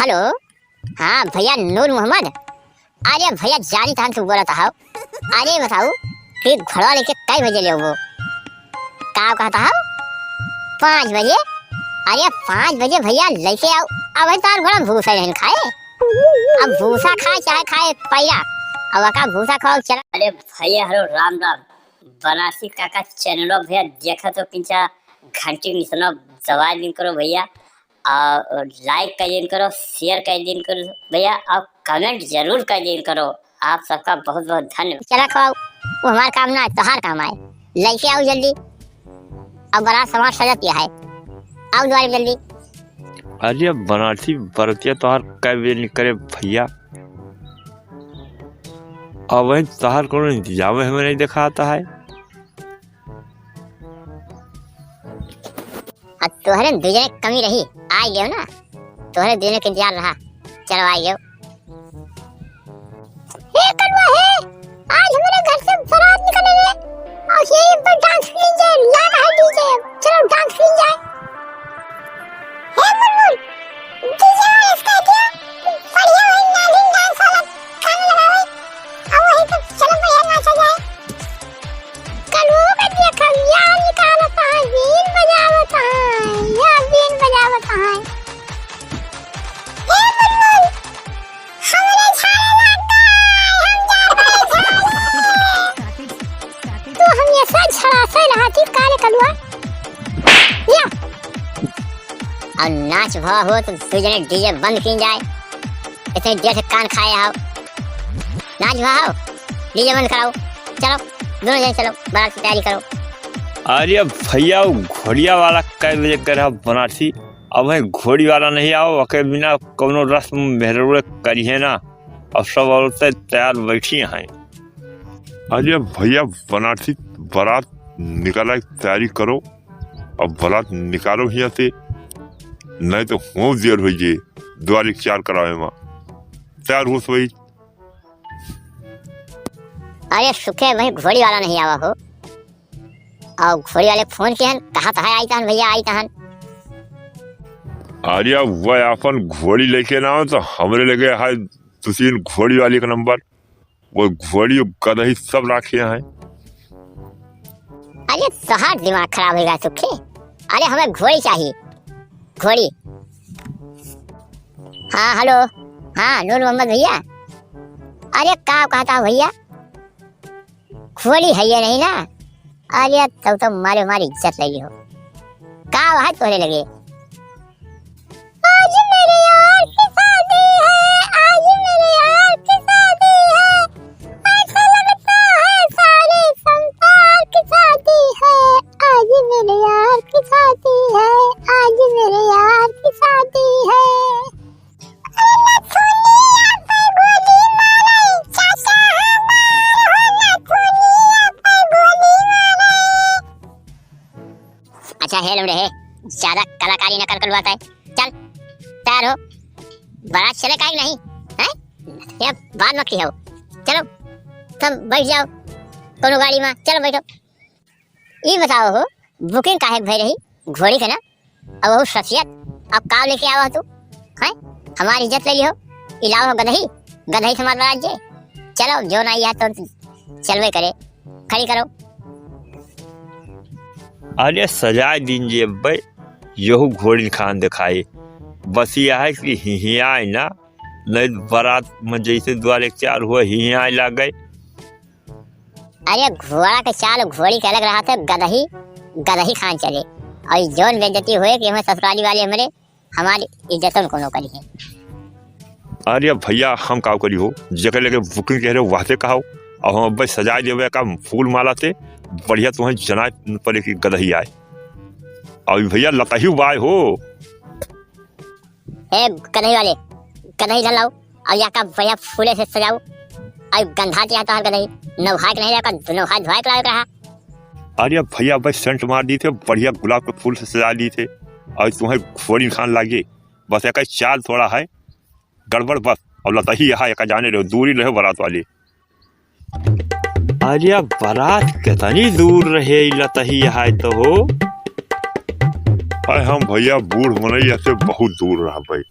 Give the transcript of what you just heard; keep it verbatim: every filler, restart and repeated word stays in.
हेलो, हाँ भइया नूर मोहम्मद। अरे भइया, जानी तहन तू बोलत हौ। अरे बताऊ कि घोड़वा लेके कै बजे ले अउबो? का कहत हौ? पाँच बजे? अरे पाँच बजे भइया लेके आऊ। अबहीं तोहार घोड़ा भूसा नहीं खाए। अब भूसा खाए चाहे खाए पैरा, अब ओका भूसा खाओ चला। अरे भइया हेलो, राम राम। बनारसी काका चैनलो भइया देखत हो किंचा घंटी निसनो दबाइ दिन करो भइया। और like कर दिन करो, share कर दिन करो भइया, और comment जरूर कर दिन करो। आप सबका बहुत बहुत धन्यवाद। चला खाओ, वो हमार काम ना, तोहार काम आए। लेके आओ जल्दी, अब बरात समाज सजत है, आओ द्वारे जल्दी। अरे बनारसी बरतिया तोहार कै बजे निकरे भइया? अबहीं तोहार कोनो इंतजाम हमें नहीं देखाता है। अब तोहरे दुइ जने के कमी रही, आइ गयो ना, तोहरे दुइ जने के इंतजार रहा, चलो आइ गयो। हे कलुआ हे, आज हमरे घर से बारात निकले रे, और यही पर dance कीजिए, लाग है DJ, चलो dance कीजिए। हे बुलबुल, DJ वाले इसका क्या? बढ़िया वही नागिन dance वाला गाना लगावे। अब वही तो चलो बढ़िया नाचा जाए। कलुआ का देखा, या निकालता है, बीन बजावता है, या बीन बजावता है। हे बुलबुल, हमरे झाड़े लग गए, हम जा रहे झाड़े। तू हमेशा झड़ासे रहती, काले कलुआ। या। और नाच भवा हो तो दुइ जने DJ बंद कीन जाए। इतनी देर से कान खाए हो। नाच भवा हो, DJ बंद कराओ। चलो, दोनों जने चलो, बारात की तैयारी करो। अरे भइया, वो घोड़िया वाला कै बजे कह रहा बनारसी? अबहीं घोड़ी वाला नहीं आओ, ओके बिना कौनो रस्म मेहररुए करिहे ना। अब सब औरतें तैयार बैठी हैं। अरे भइया, बनारसी बारात निकाला की तैयारी करो, अब बारात निकालो हियाँ से, नहीं तो हो देर होइ जे द्वार इख्तियार करावे मा। तैयार हो सभी। अरे सुखे भाई, घोड़ी वाला नहीं आवा हो। और घोड़ी वाले फोन किहन, कहा तो है आई तहन भइया, आई तहन। अरे वह अपन घोड़ी लेके ना आओ तो हमरे लगे है दो तीन घोड़ी वाली का नंबर, वो घोड़ी गदही सब राखे हैं। अरे तोहार दिमाग खराब होइगा सुखे। अरे हमें घोड़ी चाहिए, घोड़ी। हाँ हेलो, हाँ नूर मोहम्मद भइया। अरे का कहता हो भइया, घोड़ी है ये नहीं ना? अरे तब तो मारे मारी इज्जत ले ली हो। का वहाँ तोहरे लगे? आज मेरे यार की शादी है, आज मेरे यार की शादी है। ऐसा लगता है सारे संसार की शादी है। आज मेरे यार की शादी है, आज मेरे यार की शादी है। अरे नथुनिया पे गोली मारे, चाचा हमार हो, नथुनिया पे गोली मारे। अच्छा, हेल उड़े हे, ज्यादा कलाकारी न कर कलुआ ताई। चल, तैयार हो, बारात चले का कि नहीं? हैं? ये बात मत किहो। चलो, सब बैठ जाओ, कोनो गाड़ी में, चलो बैठो। ई बताओ हो, booking काहे के भई रही? घोड़ी के ना? अब वो शख्सियत, अब का लेके आवा तू? हैं? हमारी इज्जत ले लिहो, इलावा हो गदही, गदही से मार बरात जे। चलो, जो ना आया तो चलवे करे, खड़ी करो। अरे सजाए दिन जे अब्बे, यहू घोड़िन खान देखाए। बस यह है कि हिहियाए ना, नहीं बारात में जैसे द्वार इख्तियार हुआ, हिहियाए लाग गए। अरे घोड़ा के चाल घोड़ी के अलग रहत है, गदही, गदही खान चले। और जौन बेइज्जती होए कि हमें ससुराली वाले हमरे हमारी इज्जतन कोनो करी है। अरे भइया, हम काव करी हो, जेकर लगे booking कह रहे हो, वहसे कहाओ। अब हम अब्बे सजाए देवे का फूल माला से, बढ़िया तुम्हें जनाए पड़े कि गदही आए। अब भइया, लतही बाय हो। ए गदही वाले, गदही इधर लाओ, और या का बढ़िया फूले से सजाओ, और गंधा दिया तो हर गदही, नौहाय के नहीं रहा, नौहाय धोए के लावे के रहा। अरे भइया, बस scent मार दी थे, बढ़िया गुलाब के फूल से सजा दी थे, और तुम्हें घोड़ी खान लागे। बस एक चाल थोड़ा है गड़बड़ बस, और लतही यहाँ एक जाने रहो, दूरी रहो बारात वाले। अरे बारात कितनी दूर रहे, ई लतही यहाँ तो हो। अरे हम भइया बूढ़ मनई ऐसे बहुत दूर रहा भाई।